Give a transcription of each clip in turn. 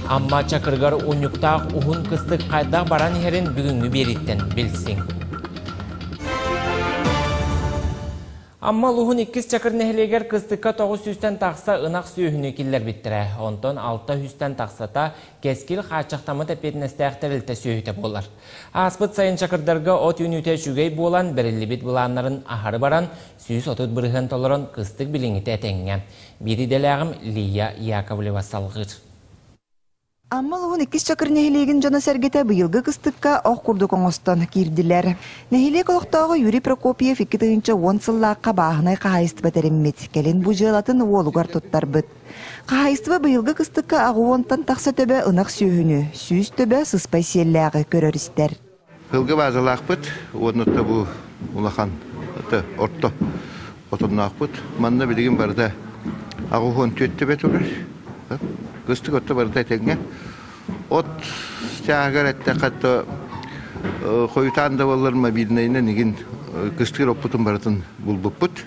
Амма Чакырыгар унньуктаах уһун кыстык хайдах баран иһэрин бүгүҥҥү биэрииттэн билсиҥ. Амма улууһун иккис Чакыр нэһилиэгэр кыстыкка 900-тэн тахса ынах сүөһүнү киллэрбиттэрэ. Онтон 600-тэн тахсата Кэскил хааччахтаммыт эппиэтинэстээх тэрилтэ сүөһүтэ буолар. Ааспыт сайын Чакырдарга от үүнүүтэ үчүгэй буолан, бэриллибит былааннарын аһары баран, 130% толорон кыстык билиҥҥитэ этэҥҥэ. Биир идэлээҕим Лия Яковлева салҕыыр. Амма улууһун иккис Чакыр нэһилиэгин дьоно-сэргэтэ быйылгы кыстыкка ох курдук оҥостон киирдилэр. Нэһилиэк олохтооҕо Юрий Прокопьев 2010 сыллаахха бааһынай хаһаайыстыба тэриммит. Кэлин бу дьыалатын уолугар туттарбыт. Хаһаайыстыба быйылгы кыстыкка аҕыонтан тахса төбө ынах сүөһүнү, 100 төбө сыспай сиэллээҕи көрөр-истэр. Сылгы баазалаахпыт уонна бу улахан орто отонноохпут. Манна билигин барыта 84 төбө турар. Кыстык отто барыта этэҥҥэ. От чааһыгар эттэххэ то хойутаан да буоллар мобильнайынан игин кыстыыр оппутун барытын булбуппут.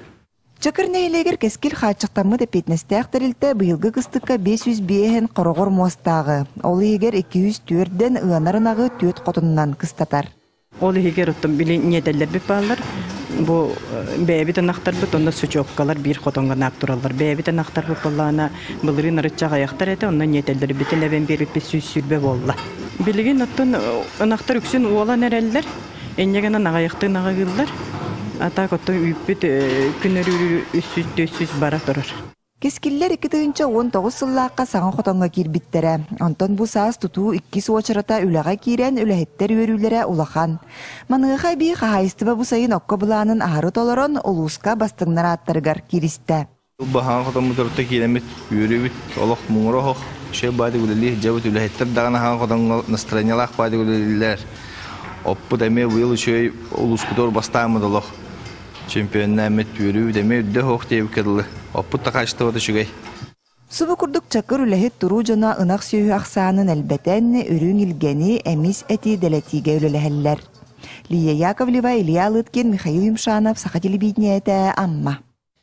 Чакыр нэһилиэгэр Кэскил хааччахтаммыт эппиэтинэстээх тэрилтэ быйылгы кыстыкка 505 хороҕор муостааҕы, ол иһигэр 204-дэн ыанар ынаҕы түөрт хотунунан кыстатар. Ол иһигэр оттон били ньиэтэллэрбит бааллар. Бу бэйэбит ынахтарбыт онно сучуопкалар биир хотоҥҥо наак тураллар. Бэйэбит ынахтарбыт буоллаҕына былырыын арычча аҕыйахтар этэ, онно ньиэтэллэрбитин эбэн биэрбиппит 120 буолла. Билигин оттон ынахтар үксүн уолан эрэллэр. Инньэ гынан аҕыйахтыы аҕыйыыллар. А так оттон үүппүт күн өрүүрү 300-400 бара турар. Кэскиллэр 2019 сыллаахха саҥа хотоҥҥо киирбиттэрэ. Онтон бу саас тутуу иккис уочарата үлэҕэ киирэн, үлэһиттэр үөрүүлэрэ улахан. Маныаха эбии хаһаайыстыба бу сайын окко былаанын аһары толорон, улууска бастыҥнар ааттарыгар кииристэ. Баһаан хотоммут киирэммит үөрүүбүт олох муҥура оһох үчүгэй баайдык үлэлии дьэбит үлэһиттэр даҕаны хаан хотоҥҥо настроениелаах баайдык үлэлииллэр оппут эмиэ быйыл үчүгэй улууспутугар бастааммыт олох чемпионнааммыт үөрүүбүт эмиэ үрдэ оһох диэбиккэ дылы оппут да хаачыстыбата үчүгэй. Субу курдук чакыр үлэһит туруу дьоно ынах сүөһү ахсаанын элбэтэн, үрүҥ илгэни, эмис эти дэлэтиигэ үлэлэһэллэр. Лия Яковлева, Илья Лыткин, Михаил Юмшанов, Саха телевидениетэ, Амма.